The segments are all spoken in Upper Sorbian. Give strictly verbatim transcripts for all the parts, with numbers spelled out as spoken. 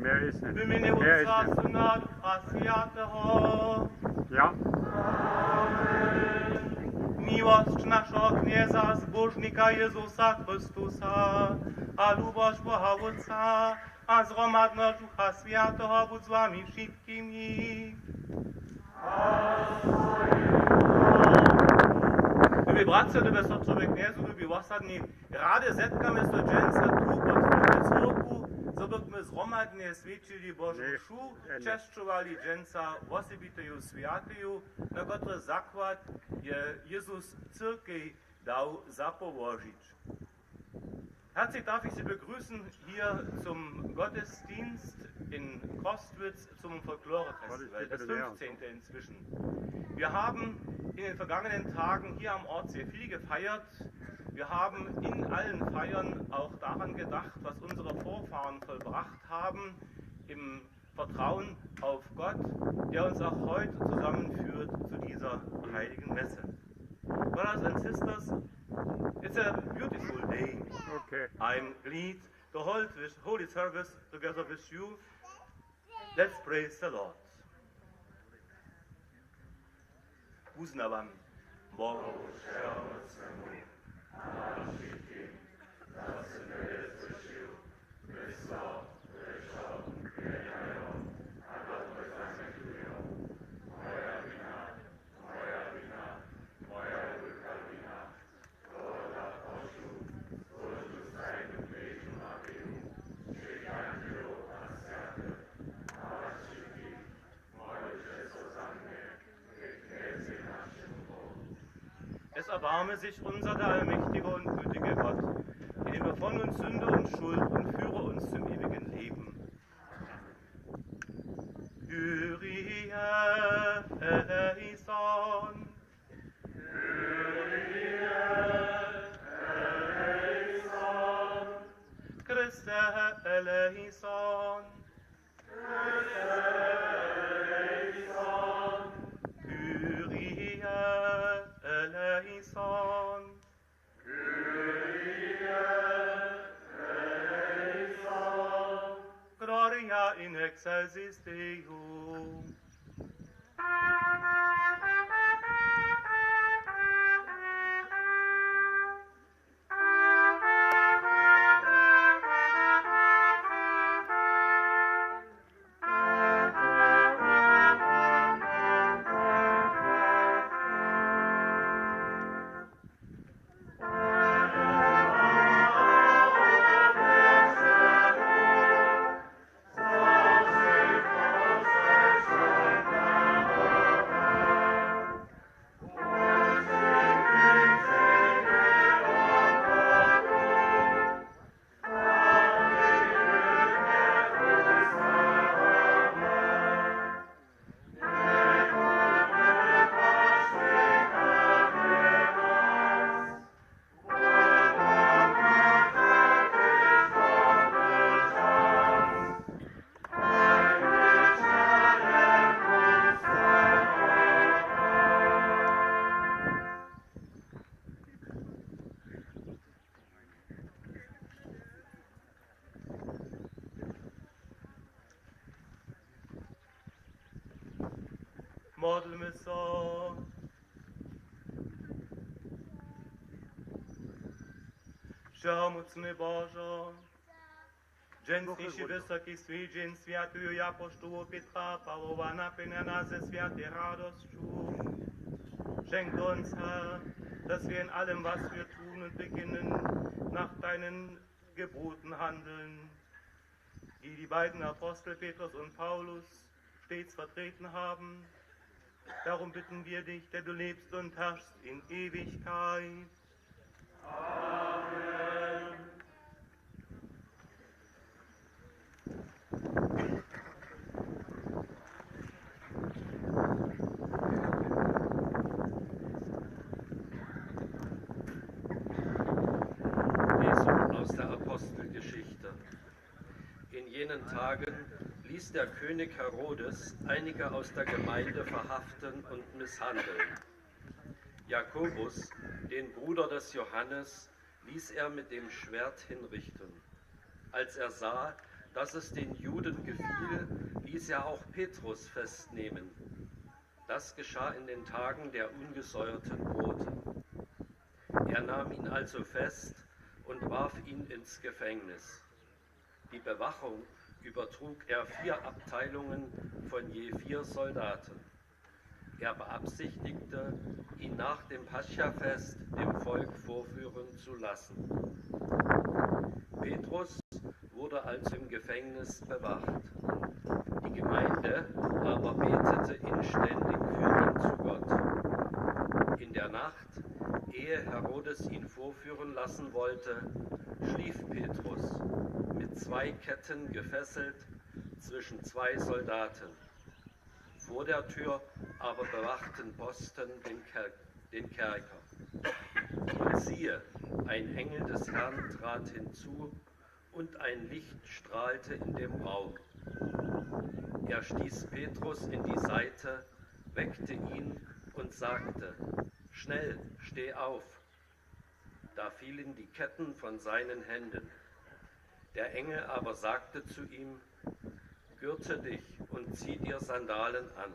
Wer ist denn? W mjenje Wer ist Wótca, denn? Syna, Ducha Swjateho. Ja. Miłosć našeho Knjeza, Zbóžnika Jězusa Chrystusa a lubosć Boha Wótca a zhromadnosć Ducha Swjateho budź z wami wšitkimi. Lubi bratřa, lube sotry we Knjezu, lubi wosadni, rady zetkamy so dźensa tu pod wulku cyrkwu, zo bychmy zhromadnje swjećili Božu mšu, česćowali dźensa wosebiteju swjateju, na kotrež zakład je Jězus cyrkej dał zapołožić. Herzlich darf ich Sie begrüßen hier zum Gottesdienst in Crostwitz, zum Folklorefestival, das fünfzehnte inzwischen. Wir haben in den vergangenen Tagen hier am Ort sehr viel gefeiert. Wir haben in allen Feiern auch daran gedacht, was unsere Vorfahren vollbracht haben, im Vertrauen auf Gott, der uns auch heute zusammenführt zu dieser heiligen Messe. Brothers and sisters, It's a beautiful day. Okay. I'm glad to hold this holy service together with you. Let's praise the Lord. Wuznawam Bohu Wšehomócnemu a wam wšitkim, zo sy mje wjesršił, myslo, rěčo, dźěłoma a dobre zamětujo. Moja wina, moja wina, moja wulka wina. Es erbarme sich, unser der allmächtige und gütige Gott, erhebe von uns Sünde und Schuld und führe uns zum ewigen Leben. Kyrie eleison. Christe eleison. Kyrie eleison. Gloria in excelsis Deo. Modlmy so. Wšehomócny Božo, dźensniši wysoki swjedźeń swjateho japoštoła Petra Pawoła naplnja nas ze swjatej radosću. Schenk uns, Herr, dass wir in allem, was wir tun und beginnen, nach deinen Geboten handeln, die die beiden Apostel Petrus und Paulus stets vertreten haben. Darum bitten wir dich, der du lebst und herrschst in Ewigkeit. Amen. Lesung aus der Apostelgeschichte. In jenen Tagen ließ der König Herodes einige aus der Gemeinde verhaften und misshandeln. Jakobus, den Bruder des Johannes, ließ er mit dem Schwert hinrichten. Als er sah, dass es den Juden gefiel, ließ er auch Petrus festnehmen. Das geschah in den Tagen der ungesäuerten Brote. Er nahm ihn also fest und warf ihn ins Gefängnis. Die Bewachung übertrug er vier Abteilungen von je vier Soldaten. Er beabsichtigte, ihn nach dem Paschafest dem Volk vorführen zu lassen. Petrus wurde also im Gefängnis bewacht. Die Gemeinde aber betete inständig für ihn zu Gott. In der Nacht, ehe Herodes ihn vorführen lassen wollte, schlief Petrus, mit zwei Ketten gefesselt, zwischen zwei Soldaten. Vor der Tür aber bewachten Posten den Ker-, den Kerker. Und siehe, ein Engel des Herrn trat hinzu, und ein Licht strahlte in dem Raum. Er stieß Petrus in die Seite, weckte ihn und sagte: „Schnell, steh auf!“ Da fielen die Ketten von seinen Händen. Der Engel aber sagte zu ihm: Gürte dich und zieh dir Sandalen an.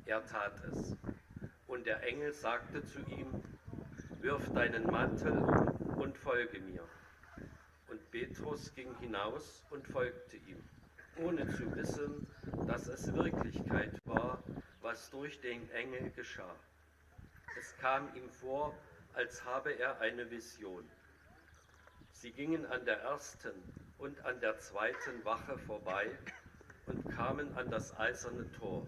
Er tat es. Und der Engel sagte zu ihm: Wirf deinen Mantel um und folge mir. Und Petrus ging hinaus und folgte ihm, ohne zu wissen, dass es Wirklichkeit war, was durch den Engel geschah. Es kam ihm vor, als habe er eine Vision. Sie gingen an der ersten und an der zweiten Wache vorbei und kamen an das eiserne Tor,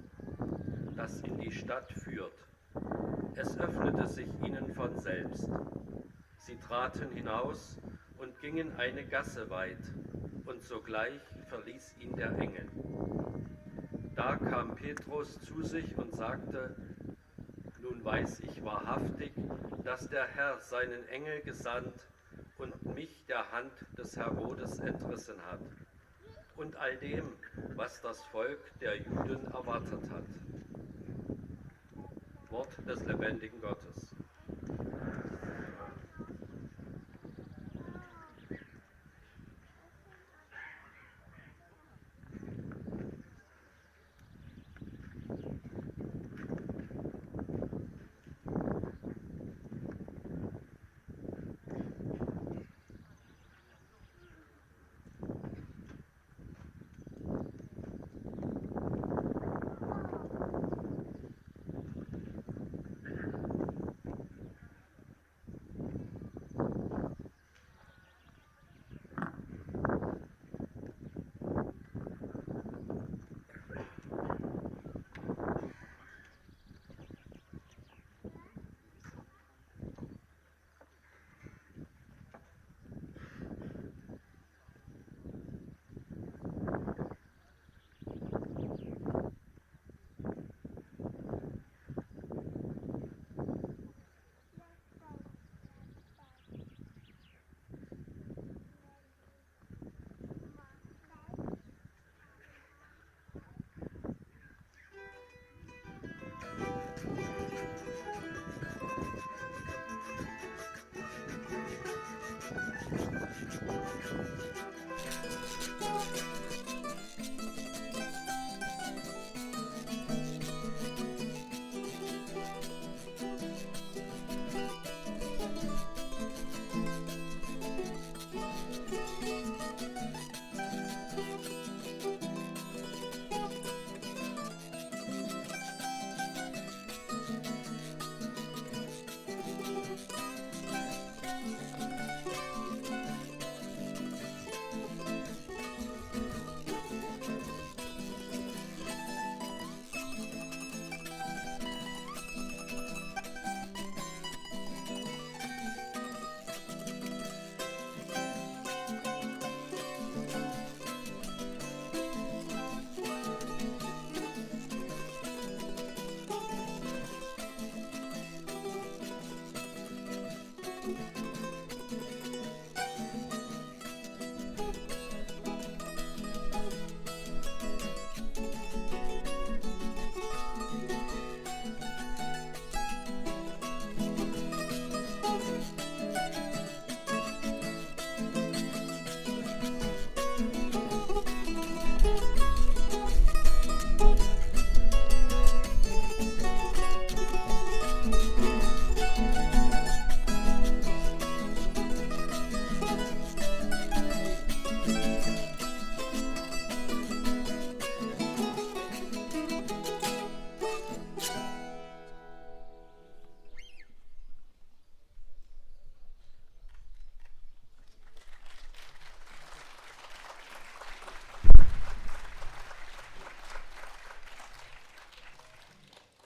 das in die Stadt führt. Es öffnete sich ihnen von selbst. Sie traten hinaus und gingen eine Gasse weit, und sogleich verließ ihn der Engel. Da kam Petrus zu sich und sagte: Nun weiß ich wahrhaftig, dass der Herr seinen Engel gesandt und mich der Hand des Herodes entrissen hat und all dem, was das Volk der Juden erwartet hat. Wort des lebendigen Gottes.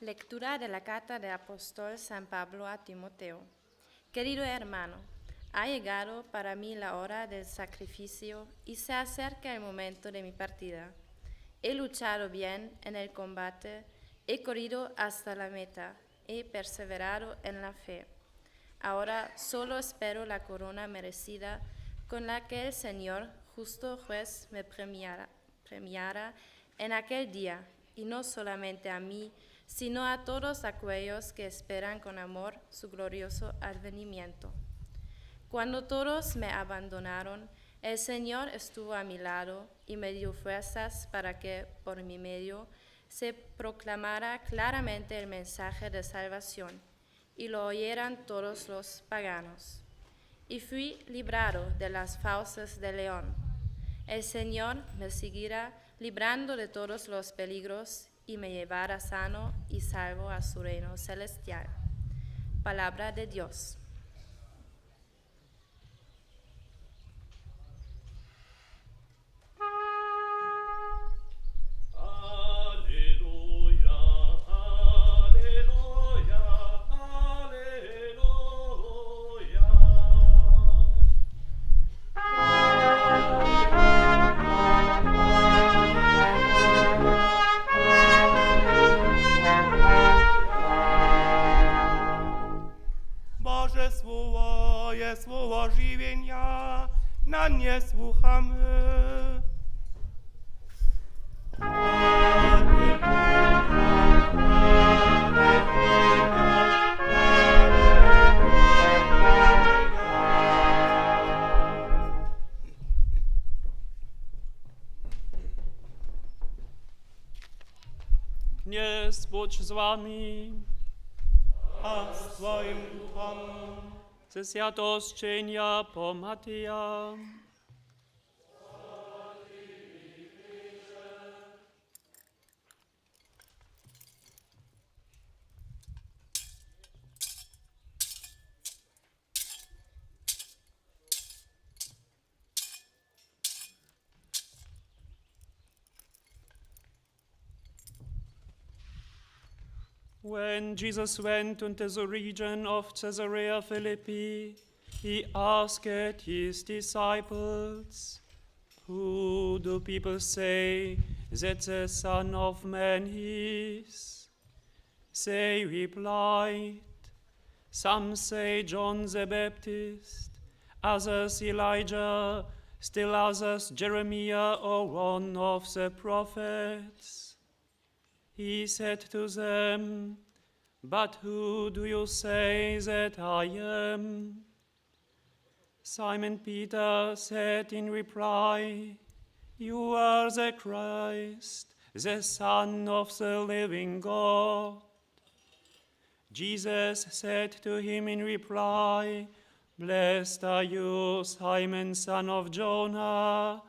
Lectura de la carta del apóstol San Pablo a Timoteo. Querido hermano, ha llegado para mí la hora del sacrificio y se acerca el momento de mi partida. He luchado bien en el combate, he corrido hasta la meta, he perseverado en la fe. Ahora solo espero la corona merecida con la que el Señor, justo juez, me premiará, premiará en aquel día, y no solamente a mí, sino a todos aquellos que esperan con amor su glorioso advenimiento. Cuando todos me abandonaron, el Señor estuvo a mi lado y me dio fuerzas para que por mi medio se proclamara claramente el mensaje de salvación y lo oyeran todos los paganos. Y fui librado de las fauces del león. El Señor me seguirá librando de todos los peligros y me llevará sano y salvo a su reino celestial. Palabra de Dios. Aleluja, aleluja, aleluja. Bože słowo je słowo žiwjenja, na nje słuchamy. Knjez budź z wami. A z twojim duchom. Ze swjatosćenja po Mateja. When Jesus went into the region of Caesarea Philippi, he asked his disciples, "Who do people say that the Son of Man is?" They replied, "Some say John the Baptist, others Elijah, still others Jeremiah or one of the prophets." He said to them, "But who do you say that I am?" Simon Peter said in reply, "You are the Christ, the Son of the living God." Jesus said to him in reply, "Blessed are you, Simon, son of Jonah,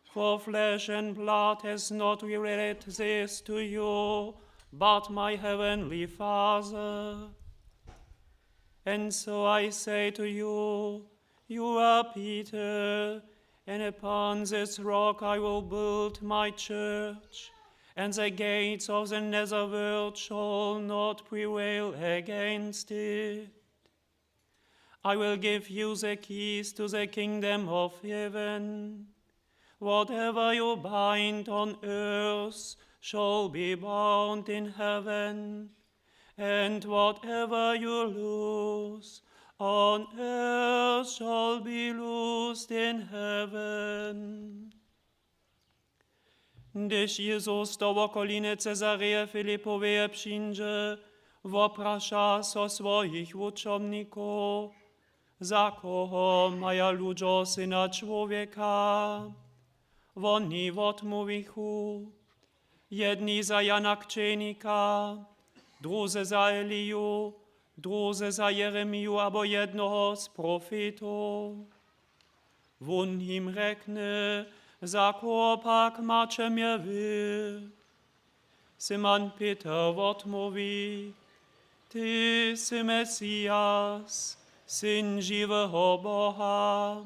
for flesh and blood has not revealed this to you, but my heavenly Father. And so I say to you, you are Peter, and upon this rock I will build my church, and the gates of the netherworld shall not prevail against it. I will give you the keys to the kingdom of heaven. Whatever you bind on earth shall be bound in heaven, and whatever you loose on earth shall be loosed in heaven." Hdyž Jezus do wokoliny Cezareje Filipoweje přińdźe, wopraša so swojich wučomnikow: "Za koho maja ludźo Syna čłowjeka?" Woni wotmołwichu: "Jedni za Jana Křćenika, druzy za Eliju, druzy za Jeremiju abo jednoho z profetow." Wón jim rjekny: "Za koho pak maće mje wy?" Simon Pětr wotmołwi: "Ty sy Mesias, Syn žiweho Boha."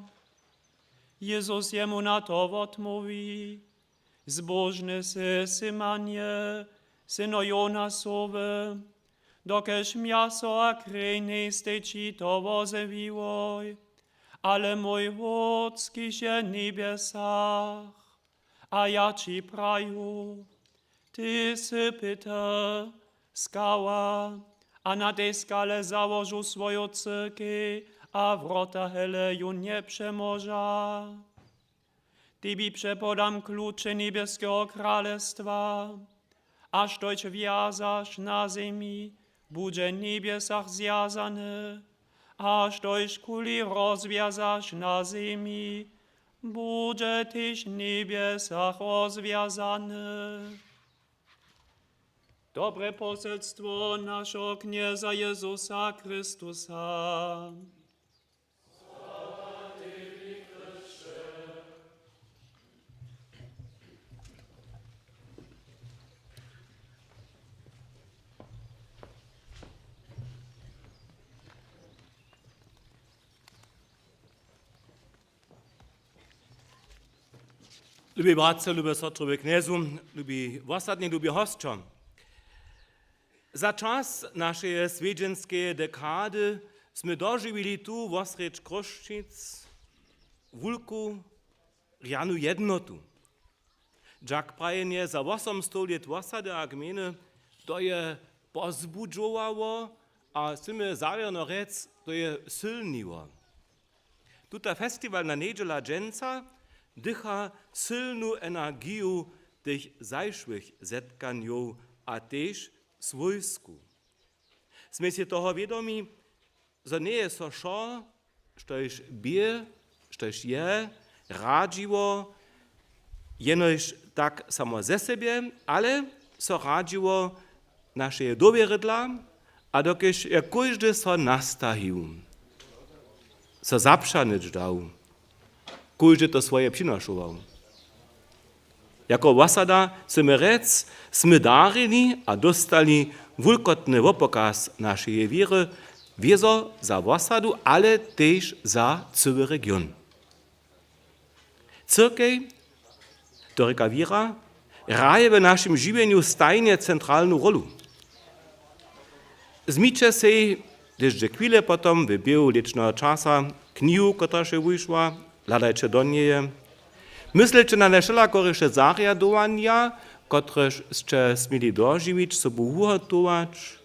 Jezus jemu na to wotmołwi: "Zbóžny sy, Simanje, syno Jonasowy, dokelž mjaso a krej njejstej ći to wozjewiłoj, ale mój Wótc, kiž je w njebjesach. A ja ći praju: Ty sy Pětr, skała, a na tej skale załožu swoju cyrkej, a wrota hele ju njepřemóža. Tebi přepodam kluče njebjeskeho kralestwa. A štož wjazaš na zemi, budźe w njebjesach zwjazane, a štožkuli rozwjazaš na zemi, budźe tež w njebjesach rozwjazane. Dobre poselstwo našeho Knjeza Jezusa Chrystusa. Lubi bratřa, lube sotry w Knjezu, lubi wosadni, lubi hosćo. Za čas našeje swjedźenskeje dekady smy dožiwili tu wosrjedź Chrósćic wulku rjanu jednotu. Dźak prajenje za wosom stow lět wosady a gmejny, to je pozbudźowało a smy zawěrno rjec, to je sylniło. Tuta festiwalna njedźela dźensa dycha sylnu energiju tych zašłych zetkanjow a tež swójsku. Smy sej toho wědomi, zo njeje so wšo, štož bě, štož je, radźiło jenož tak samo ze sebje, ale so radźiło našeje dowěry dla, a dokelž je kóždy so nastajił, so zapřanyć dał, kóždy to swoje přinošował. Jako wosada chcemy rjec, smy darili a dóstali wulkotny wopokaz našeje wěry, wězo za wosadu, ale tež za cyły region. Cyrkej, to rěka wěra, hraje w našim žiwjenju stajnje centralnu rólu. Wzmiće sej, hdyž dźe chwile potom w běhu lěćneho časa knihu, kotraž je wušła, hladajće do njeje. Mysliće na najwšelakoriše zarjadowanja, kotrež sće směli dožiwić, sobu wuhotować.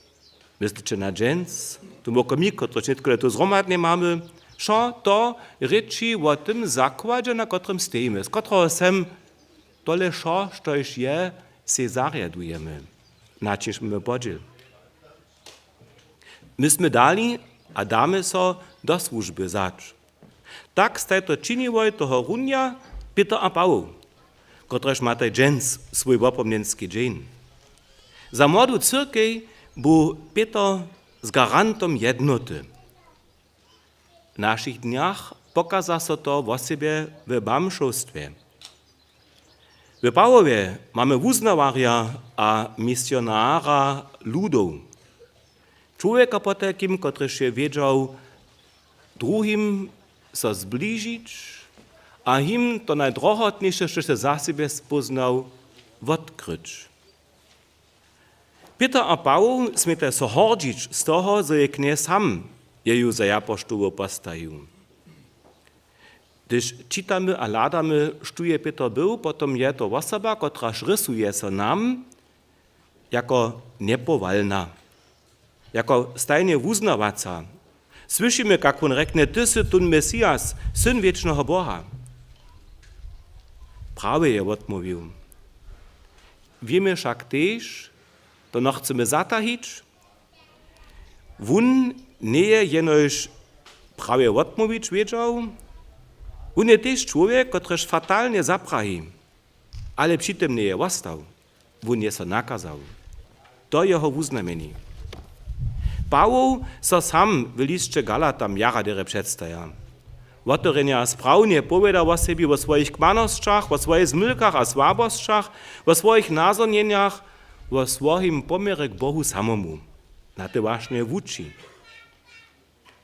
Mysliće na dźens, tu wokomik, kotryž nětko lěto zhromadnje mamy, wšo to rěči wo tym zakładźe, na kotrymž stejimy, z kotreho sem tole wšo, štož je, sej zarjadujemy, na čimž mamy podźěl. My smy dali a damy so do słužby wzać. Tak staj to činiłoj tohorunja Pětr a Pawoł, kotrež mataj dźens swój wopomnjenski dźeń. Za młodu cyrkej bu Pětr z garantom jednoty. W našich dnjach pokaza so to wosebje w bamšowstwje. W Pawłowje mamy wuznawarja a misionara ludow. Čłowjeka potajkim, kotryž je wědźał druhim so zbližić a jim to najdrohotniše, štož je za sebje spóznał, wotkryć. Pětr a Pawoł smětaj so hordźić z toho, zo je Knjez sam jeju za japoštołow postajił. Hdyž čitamy a hladamy, štó je Pětr był, potom je to wosoba, kotraž rysuje so nam jako njepowalna, jako stajnje wuznawaca. Słyšimy, kak wón rjeknje: „Ty sy tón Mesias, Syn wěčneho Boha.” Prawje je wotmołwił. Wěmy wšak tež, to nochcemy zatahić, wón njeje jenož prawje wotmołwić wědźał, wón je tež čłowjek, kotryž fatalnje zaprahi, ale při tym njeje wostał, wón je so nakazał. To jeho wuznamjeni. Pawoł so sam w lisće Galatam jara derje předstaja. Wotewrjenje a sprawnje powěda wo sebi, wo swojich kmanosćach, wo swojich zmylkach a słabosćach, wo swojich nazhonjenjach, wo swojim poměrje k Bohu samomu. Na te wašnje wuči.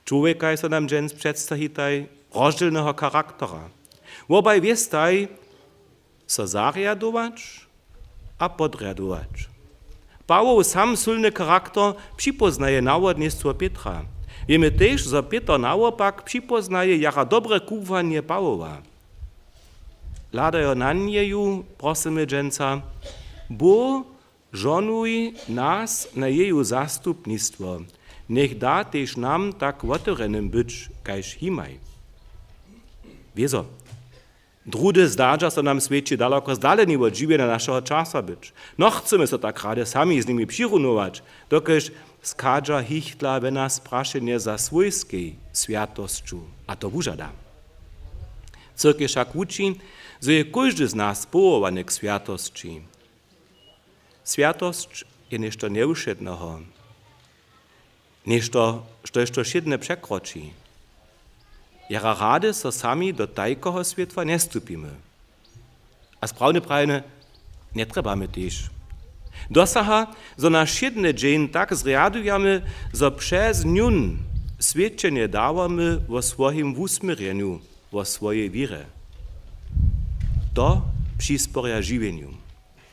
Čłowjekaj so nam dźens předstajitaj rozdźělneho charaktora. Wobaj wěstaj so zarjadować a podrjadować. Pawoł sam sylny charakter připóznaje nawodnistwo Pětra. Wěmy tež, zo Pětr nawopak připóznaje jara dobre kubłanje Pawoła. Hladajo na njeju, prosymy dźensa: Bóh, žohnuj nas na jeju zastupnistwo. Njech da tež nam tak wotewrjenym być kaž jimaj. Wězo, druhdy zdadźa so nam swěći daloko zdaleni wot žiwjenja našeho časa być. Nochcemy so tak rady sami z nimi přirunować, dokelž schadźa hichtla we nas prašenje za swójskej swjatosću, a to wužada. Cyrkej wšak wuči, zo je kóždy z nas powołany k swjatosći. Swjatosć je něšto njewšědneho, něšto, štož to wšědne překroči. Jara rady so sami do tajkeho swětła njestupimy. A sprawnje prajene, njetrjebamy tež. Dosaha, zo naš wšědny dźeń tak zrjadujemy, zo přez njón swědčenje dawamy wo swojim wusměrjenju, wo swojej wěrje. To přisporja žiwjenju.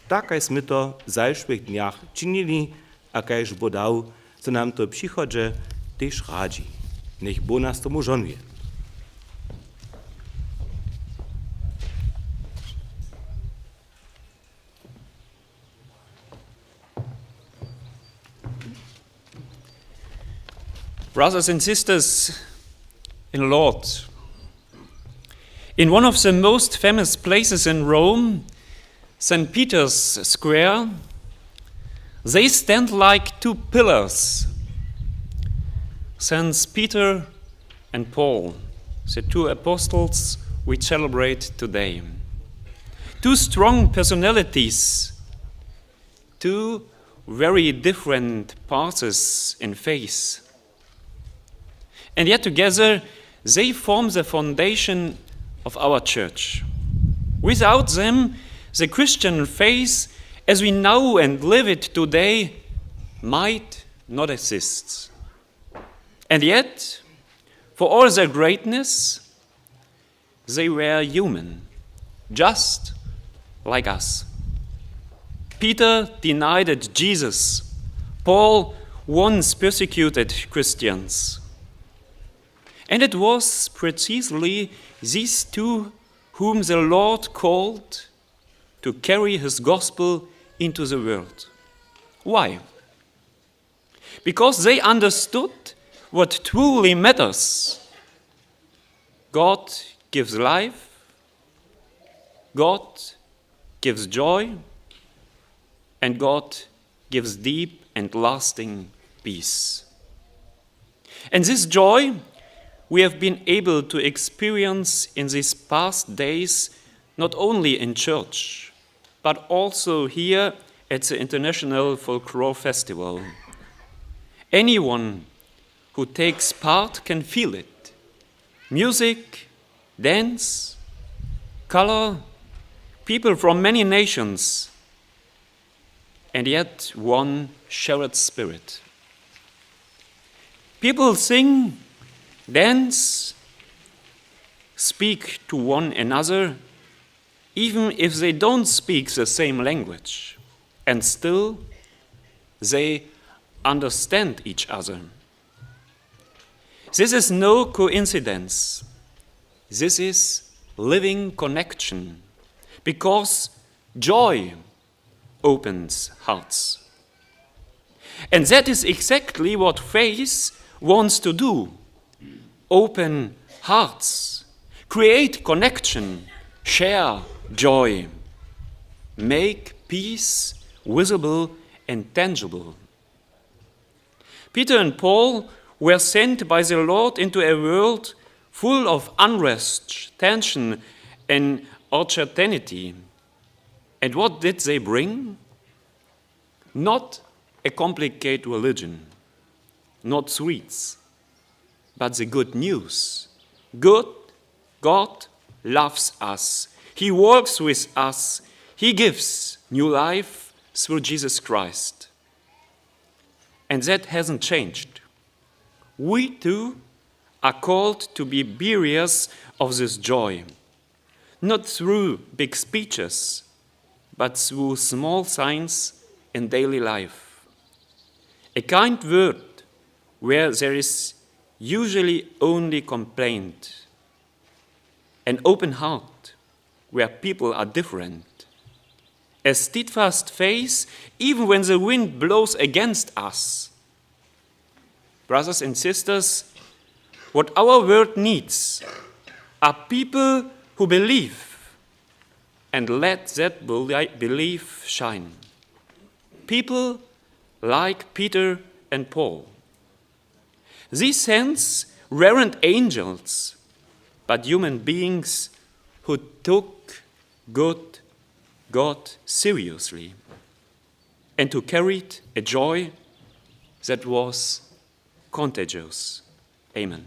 Tak kaž smy to w zašłych dnjach činili a kaž Bóh dał, so nam to w přichodźe tež radźi. Njech Bóh nas tomu žohnuje. Brothers and sisters in Lord, in one of the most famous places in Rome, Saint Peter's Square, they stand like two pillars, Saints Peter and Paul, the two apostles we celebrate today. Two strong personalities, two very different paths in faith. And yet together they form the foundation of our church. Without them, the Christian faith as we know and live it today might not exist. And yet, for all their greatness, they were human, just like us. Peter denied Jesus. Paul once persecuted Christians. And it was precisely these two whom the Lord called to carry his gospel into the world. Why? Because they understood what truly matters. God gives life, God gives joy, and God gives deep and lasting peace. And this joy we have been able to experience in these past days, not only in church, but also here at the International Folklore Festival. Anyone who takes part can feel it. Music, dance, color, people from many nations, and yet one shared spirit. People sing, dance, speak to one another, even if they don't speak the same language, and still they understand each other. This is no coincidence. This is living connection, because joy opens hearts. And that is exactly what faith wants to do. Open hearts, create connection, share joy, make peace visible and tangible. Peter and Paul were sent by the Lord into a world full of unrest, tension, and uncertainty. And what did they bring? Not a complicated religion, not sweets, but the good news. Good, God loves us. He walks with us. He gives new life through Jesus Christ. And that hasn't changed. We too are called to be bearers of this joy, not through big speeches, but through small signs in daily life. A kind word where there is usually only complaint. An open heart where people are different. A steadfast faith even when the wind blows against us. Brothers and sisters, what our world needs are people who believe and let that beli-, belief shine. People like Peter and Paul. These saints weren't angels, but human beings who took good God seriously and who carried a joy that was contagious. Amen.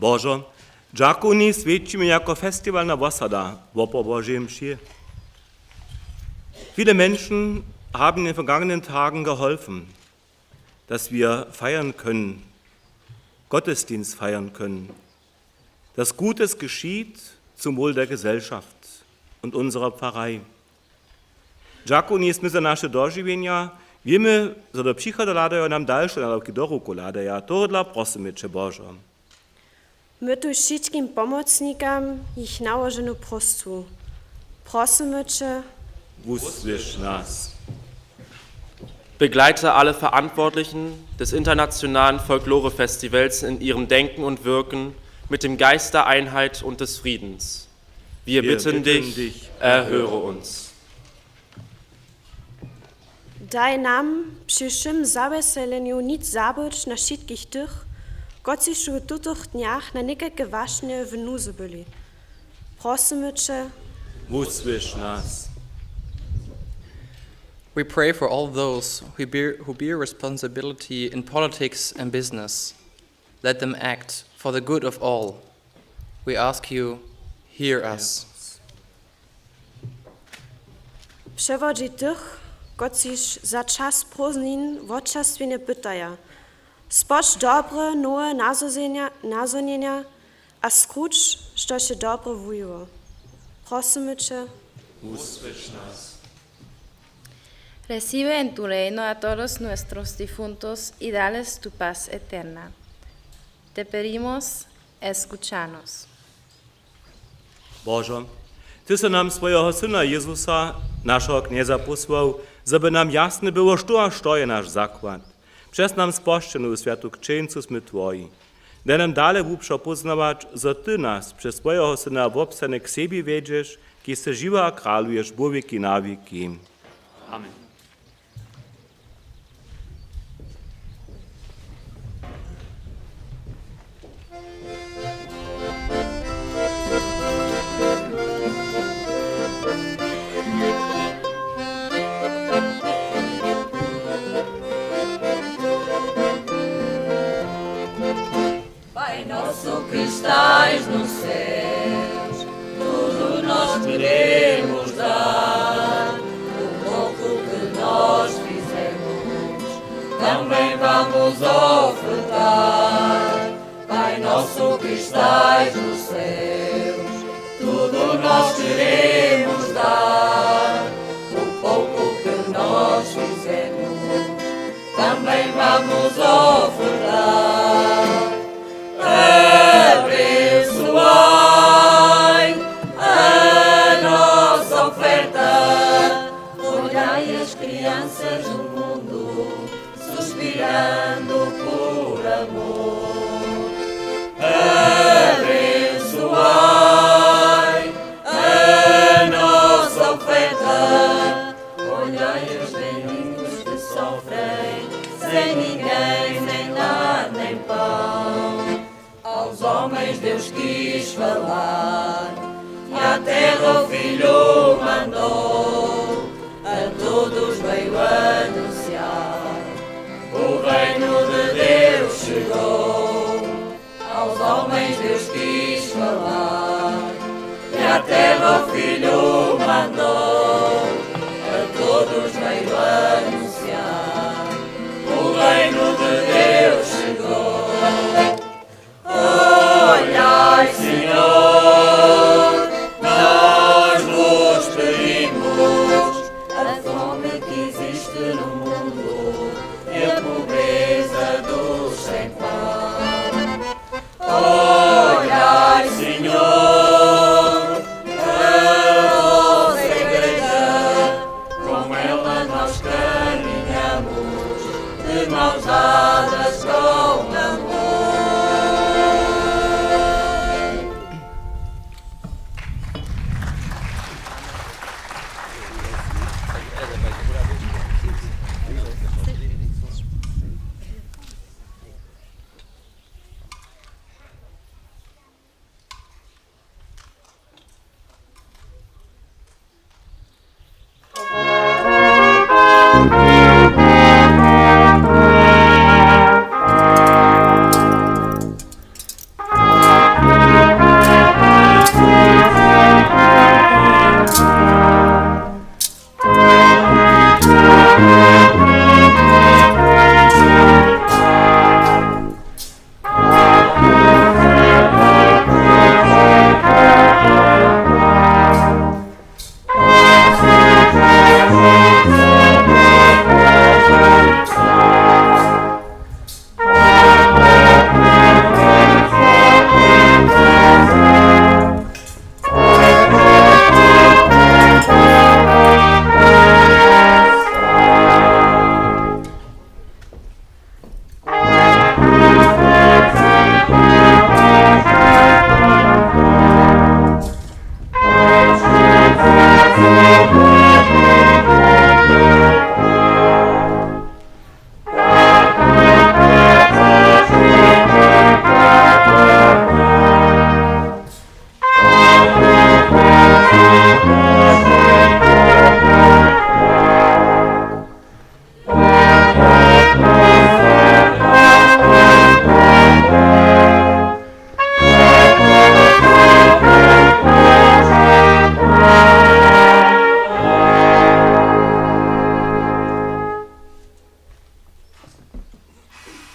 Božo, dźakowni swjećimy jako festiwalna wosada wopobožej mši. Viele Menschen haben in den vergangenen Tagen geholfen, dass wir feiern können, Gottesdienst feiern können, dass Gutes geschieht zum Wohl der Gesellschaft und unserer Pfarrei. Dźakowni smy za naše dožiwjenja. Wěmy, zo do přichoda hladajo, nam dalše nadawki do rukow hladaja. Tohodla prosymy će, Božo. My tu wšitkim pomocnikam jich nałoženu próstwu. Prosymy će. Wusłyš nas. Begleite alle Verantwortlichen des Internationalen Folklorefestivals in ihrem Denken und Wirken mit dem Geist der Einheit und des Friedens. Wir bitten dich, erhöre uns. Daj nam při wšěm zaweselenju nic zabyć na wšitkich tych, kotřiž su w tutych dnjach na někajke wašnje w nuzy byli. Prosymy će. Wusłyš nas. We pray for all those who bear, who bear responsibility in politics and business. Let them act for the good of all. We ask you, hear us. Přewodźi tych, kotřiž za čas prózdnin wočerstwjenje pytaja. Spožč dobre nowe nazhonjenja, nazhonjenja a skruć, štož je dobre wuwiło. Prosymy će. Wusłyš nas. Recibe en tu reino a todos nuestros difuntos y dales tu paz eterna. Te pedimos, escuchanos. Božo, ty sy nam swojeho Syna Jezusa, našeho Knjeza, pósłał, zo by nam jasne było, što a što je naš zakład. Přez nam spožčenu swjatu křćeńcu smy twoji. Daj nam dale łupšo póznawać, zo ty nas přez swojeho Syna wobstanje k sebi wjedźeš, kiž sy žiwy a kraluješ wo wěki na wěki. Amen. Paj nosu, kiž staješ do src, tu durnosć prěmuž daj, u boku ty noš vyzemuš, tam bej wam zofrtaj. Paj nosu, kiž staješ do src, tu durnosć prěmuž daj, u boku ty noš vyzemuš, tam bej wam zofrtaj. Every swine, and Jan do pura mo. Ewin suaj, eno sofreta. Olha, este ningus de sofre, sem ninguém, sem nada, nem pão. Aos homens Deus quis falar, e à terra o Filho mandou, a todos veio anunciar. O reino de Deus chegou, aos homens Deus quis falar, e à terra o Filho mandou, a todos veio anunciar. O reino de Deus chegou. Olhai, Senhor, nós vos pedimos, a fome que existe no mundo e a pobreza dos sem pão. Olhai, Senhor, a vossa igreja, com ela nós caminhamos, de mãos dadas com amor.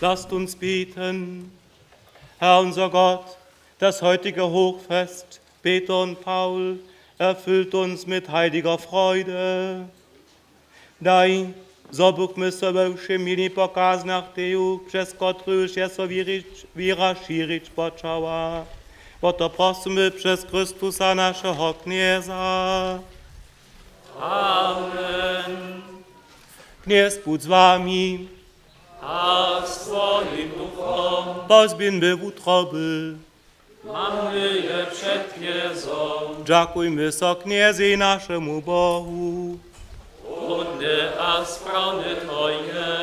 Lasst uns beten. Herr unser Gott, das heutige Hochfest Peter und Paul erfüllt uns mit heiliger Freude. Daj, zo bychmy so we wšej milej pokaznach teju, přez kotruž je so wěrić-, wěra šěrić počała. Wo to prosymy přez Chrystusa, našeho Knjeza. Amen. Knjez budź z wami. A z twojim duchom. Pozběhńmy wutroby. Mamy je před Knjezom. Dźakujmy so Knjezej, našemu Bohu. Hódne a sprawne to je.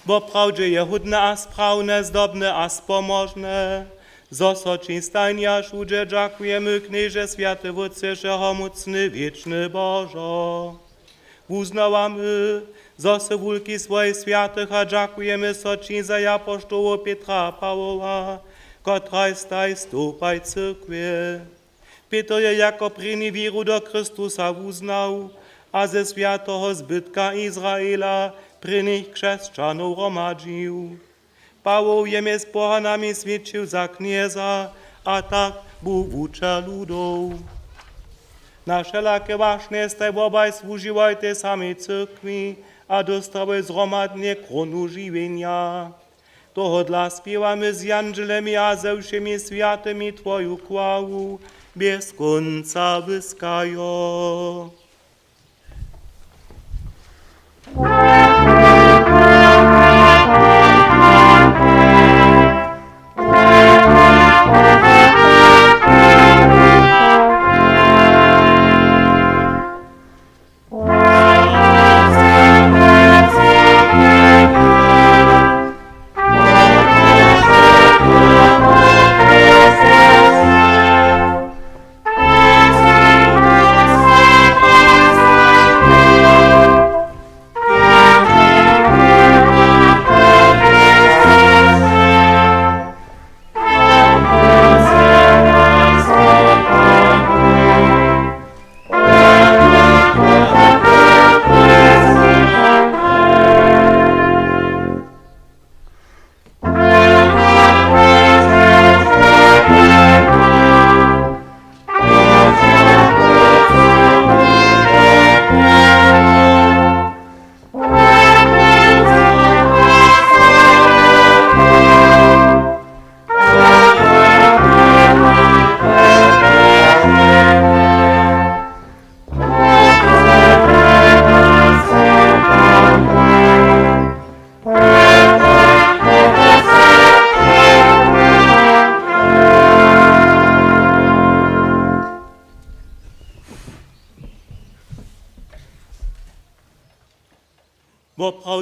Woprawdźe je hódne a sprawne, zdobne a spomožne, zo so ći stajnje a wšudźe dźakujemy, Knježe, swjaty Wótče, wšehomócny, wěčny Božo. Wuznawamy, zo sy wulki swojich swjatych, a dźakujemy so ći za japoštołow Pětra a Pawoła, kotraj staj stołpaj cyrkwje. Pětr je jako prěni wěru do Chrystusa wuznał a ze swjateho zbytka Izraela prěnich křesćanow hromadźił. Pawoł je mjez pohanami swědčił za Knjeza a tak bu wučer ludow. Na wšelake wašnje staj wobaj słužiłoj tej samej cyrkwi a dóstałoj zhromadnje krónu žiwjenja. Tohodla spěwamy z jandźelemi a ze wšěmi swjatymi twoju chwalu bjez kónca wyskajo.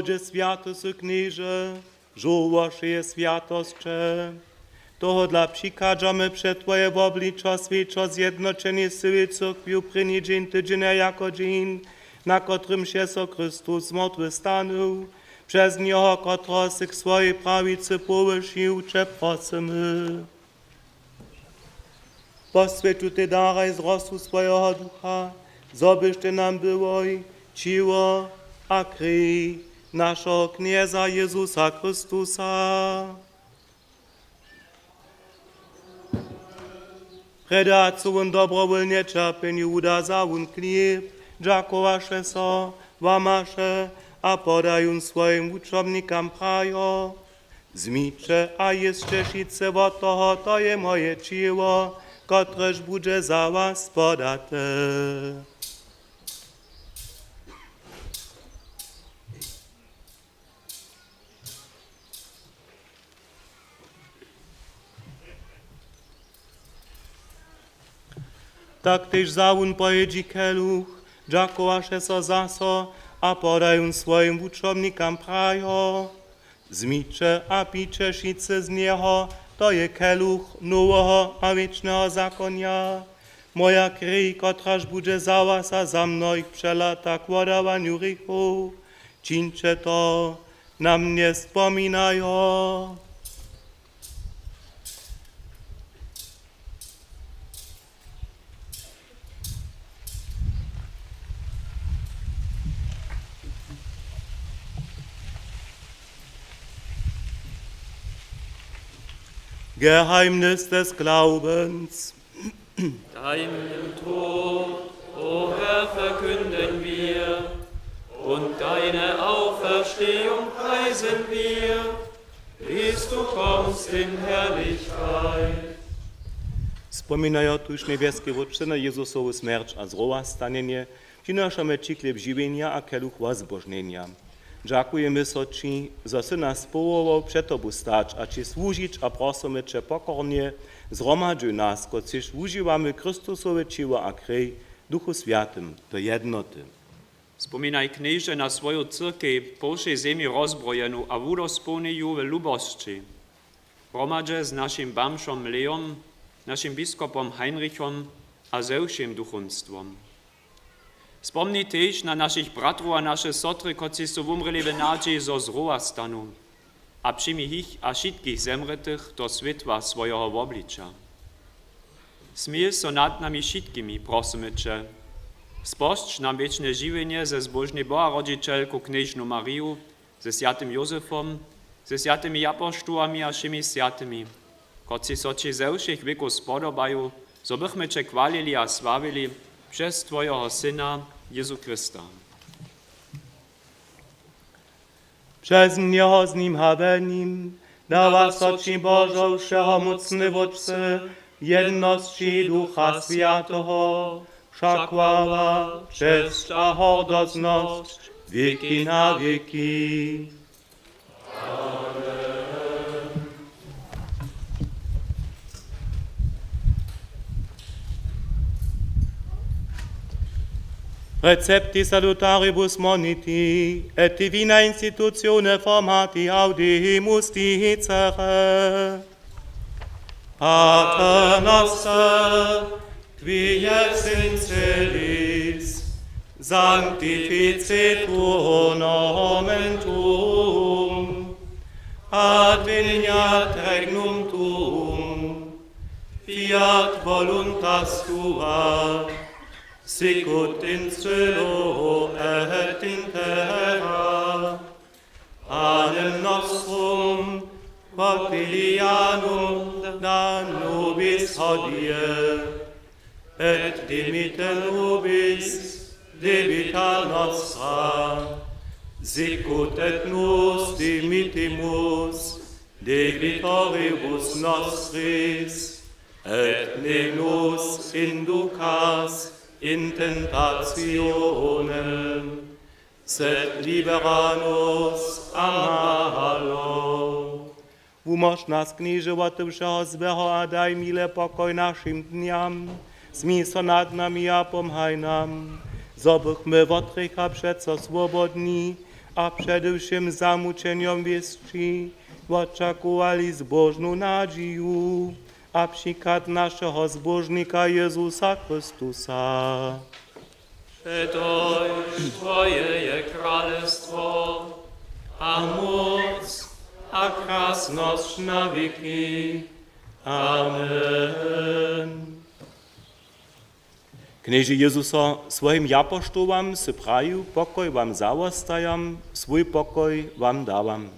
Dźe swjaty sy, Knježe, žołło wšeje swjatosće. Tohodla přichadźamy před Twoje wobličo swjećo zjednoćenej syły cyrkwju prěni dźeń tydźenja jako dźeń, na kotrymž je so Chrystus z mortwych stanył. Přez njeho, kotrehož sy k swojej prawicy powyšił, će prosymy: Poswjeć tutej daraj z rosu swojeho Ducha, zo byštej nam byłoj ćěło a krej našeho Knjeza Jezusa Chrystusa. Prjedy hač so wón dobrowólnje ćerpjenju wuda, wza wón chlěb, dźakowaše so, łamaše a poda jón swojim wučomnikam, prajo: Wzmiće a jěsće wšitcy wot toho, to je moje ćěło, kotrež budźe za was podate. Tak tež wza wón po jědźi keluch, dźakowaše so zaso a poda jón swojim wučomnikam, prajo: Wzmiće a pijće wšitcy z njeho, to je keluch noweho a wěčneho zakonja, moja krej, kotraž budźe za was a za mnohich přelata k wodawanju hrěchow. Čińće to na mnje spominajo. Geheimnis des Glaubens. Deinen Tod, o Herr, verkünden wir und deine Auferstehung preisen wir, bis du kommst in Herrlichkeit. Spominajo tuž njebjeski Wótče na Jezusowu smjerć a zrowastanjenje, přinošamy ći chlěb žiwjenja a keluch wozbožnjenja. Dźakujemy so ći, zo sy nas powołał před tobu stać a ći słužić, a prosymy će pokornje: Zhromadźuj nas, kotřiž wužiwamy Chrystusowe ćěło a krej, w Duchu Swjatym do jednoty. Spominaj, Knježe, na swoju cyrkej po wšej zemi rozbrojenu a wudospołnij ju w lubosći, hromadźe z našim bamžom Leom, našim biskopom Heinrichom a ze wšěm duchowstwom. Spomni tež na našich bratrow a naše sotry, kotřiž su wumrěli w nadźiji, zo zrowa stanu, a přijmi jich a wšitkich zemrětych do swětła swojeho wobliča. Smil so nad nami wšitkimi, prosymy će. Spožč nam wěčne žiwjenje ze zbóžnej Boharodźićelku knježnu Mariju, ze swjatym Józefom, ze swjatymi apoštołami a wšěmi swjatymi, kotřiž so ći ze wšěch wěkow spodobaju, zo bychmy će chwalili a sławili přez twojeho Syna, Jezu Chrysta. Přez njeho, z nim a we nim dawa so ći, Božo wšehomócny Wótče, w jednosći Ducha Swjateho wša chwała, česć a hordoznosć wěki na wěki. Recepti salutaribus moniti et divina institutione formati audimus dicere. Pater noster, qui es in caelis, sanctificetur nomen tuum, adveniat regnum tuum, fiat voluntas tua, sicut in caelo et in terra. Panem nostrum quotidianum da nobis hodie, et dimitte nobis debita nostra, sicut et nos dimittimus debitoribus nostris, et ne nos inducas in tentationem, sed libera nos a malo. Wumóž nas, Knježe, wot wšeho złeho a daj mile pokoj našim dnjam. Smil so nad nami a pomhaj nam, zo bychmy wot hrěcha přeco swobodni a přede wšěm zamućenjom wěsći wočakowali zbóžnu nadźiju a přichad našeho Zbóžnika Jězusa Chrystusa. Přetož Twoje je kralestwo a móc a krasnosć na wěki. Amen. Knježe Jězuso, swojim japoštołam sy prajił: „Pokoj wam zawostajam, swój pokoj wam dawam.”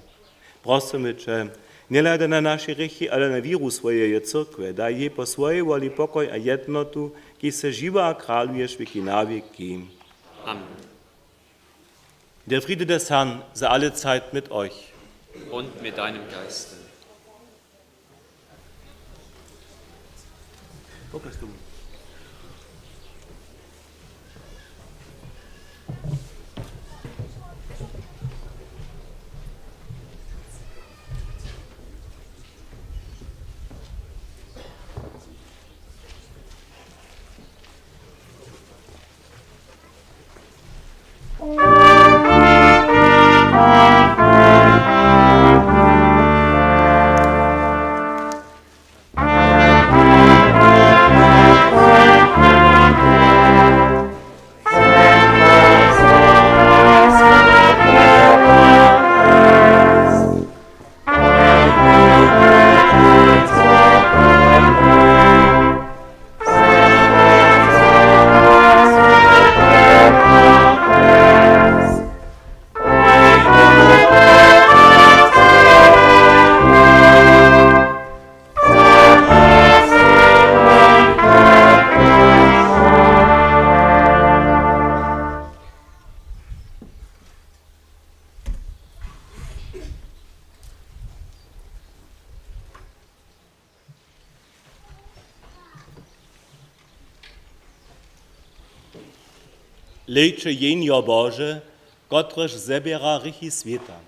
Prosymy će, njehladaj na naše hrěchi, ale na wěru swojeje cyrkwje, daj jej po swojej woli pokoj a jednotu, kiž sy žiwy a kraluješ wěki na wěki. Amen. Der Friede des Herrn sei alle Zeit mit euch. Und mit deinem Geiste. Hlejće, Jehnjo Bože, kotrež zběra hrěchi swěta.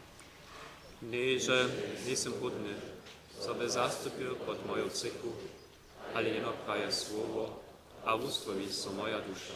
Knježe, njejsym hódny, zo by zastupył pod moju třěchu, ale jeno praje słowo a wustrowi so moja duša.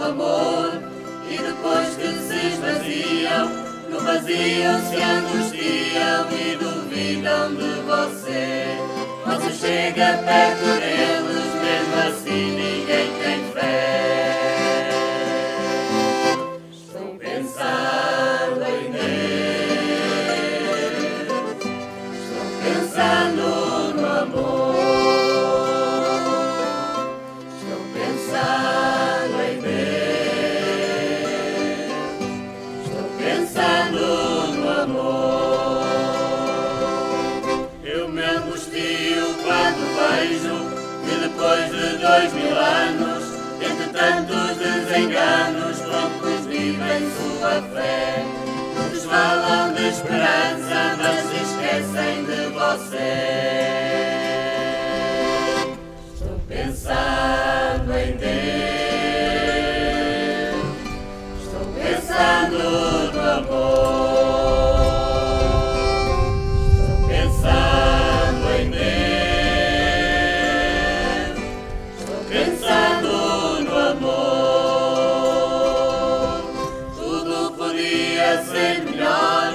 amor, e depois que se esvaziam, no vazio se angustiam e duvidam de você. Você chega perto deles, mesmo assim ninguém tem fé. Estou pensando em Deus. Estou pensando no amor. Estou pensando em Deus. Estou pensando no amor. Eu me angustio quando vejo que depois de dois mil anos, entre tantos desenganos, poucos vivem sua fé. Muitos falam de esperança, mas se esquecem de você. Estou pensando em Deus. Estou pensando no amor. Estou pensando em Deus. Estou pensando no amor. Tudo podia ser melhor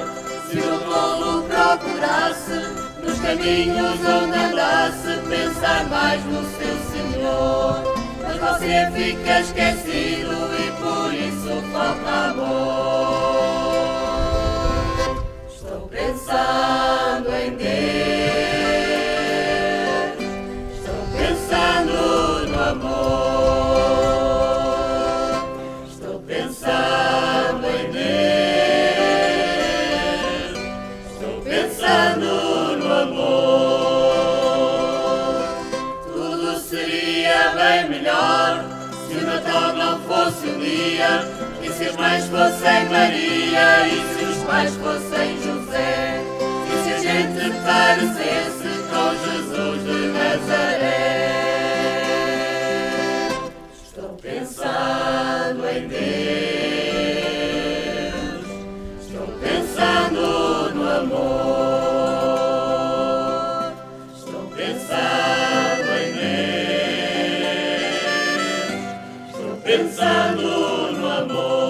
se o tolo procurasse, nos caminhos onde andasse, pensar mais no seu Senhor. Mas você fica esquecido e por isso falta amor. Estou pensando em Deus. Estou pensando no amor. Estou pensando em Deus. Estou pensando no amor. Tudo seria bem melhor se o Natal não fosse um dia em que se as mães fossem Maria e se os pais fossem José, e se a gente parecesse com Jesus de Nazaré. Estou pensando em Deus. Estou pensando no amor. Estou pensando em Deus. Estou pensando no amor.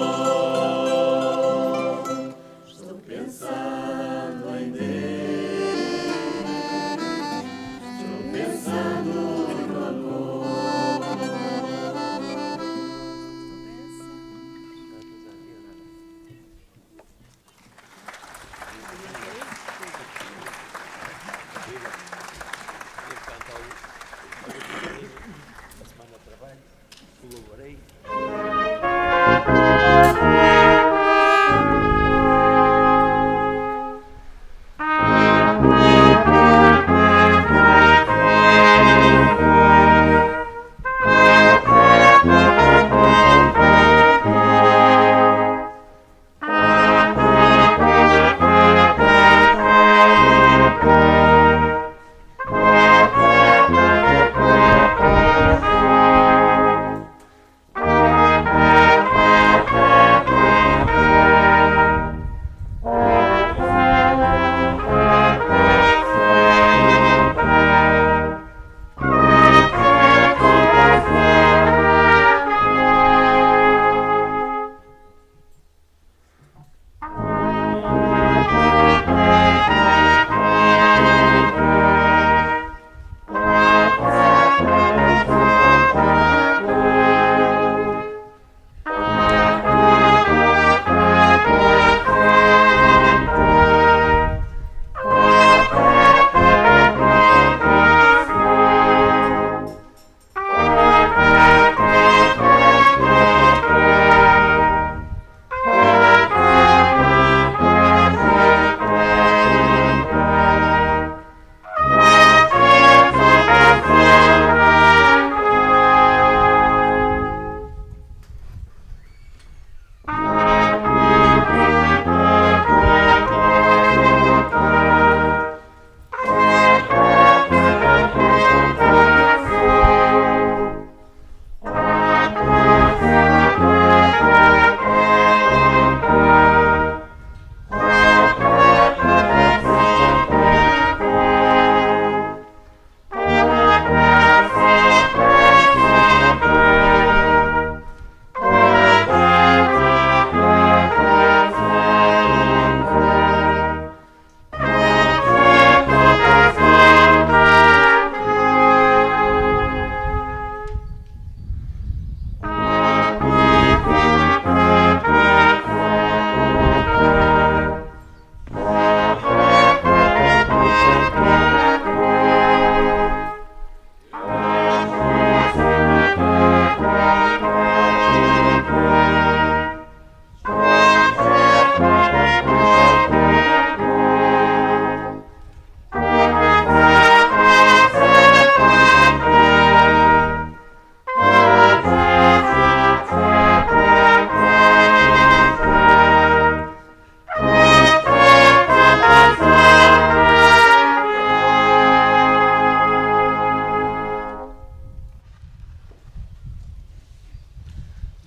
Estou pensando em Deus. Estou pensando no amor.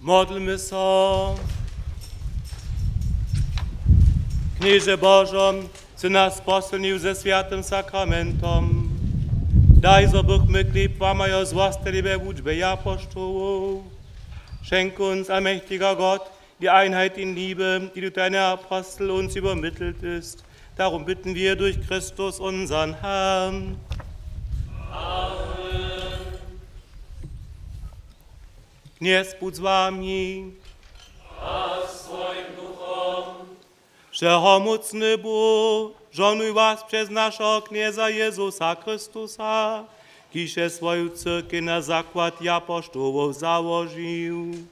Modlmy so. Knježe Božo, sy nas posylnił ze swjatym sakramentom. Daj, zo bychmy chlěb łamajo zwostali we wučbje apoštołow. Schenk uns, allmächtiger Gott, die Einheit in Liebe, die du deine Apostel uns übermittelt ist. Darum bitten wir durch Christus, unseren Herrn. Knjez budź z wami. A z twojim duchom. Wšehomócny Bóh, žohnuj was přez našeho Knjeza Jezusa Chrystusa, kiž je swoju cyrkej na zakład apoštołow załožił.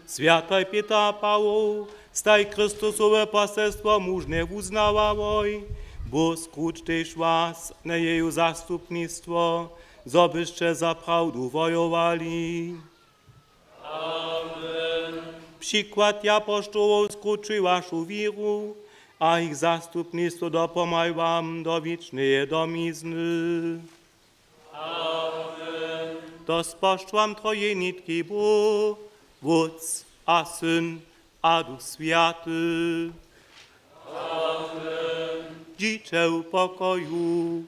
Swjataj Pětr a Pawoł, staj Chrystusowe poselstwo mužnje wuznawałoj. Bóh skruć tež was na jeju zastupnistwo, zo byšće za prawdu wojowali. Amen. Přikład apoštołow skrućuj wašu wěru a jich zastupnistwo dopomhaj wam do wěčneje domizny. Amen. To spožč wam trojenitki Bóh, Wótc a Syn a Duch Swjaty. Amen. Dźiće w pokoju.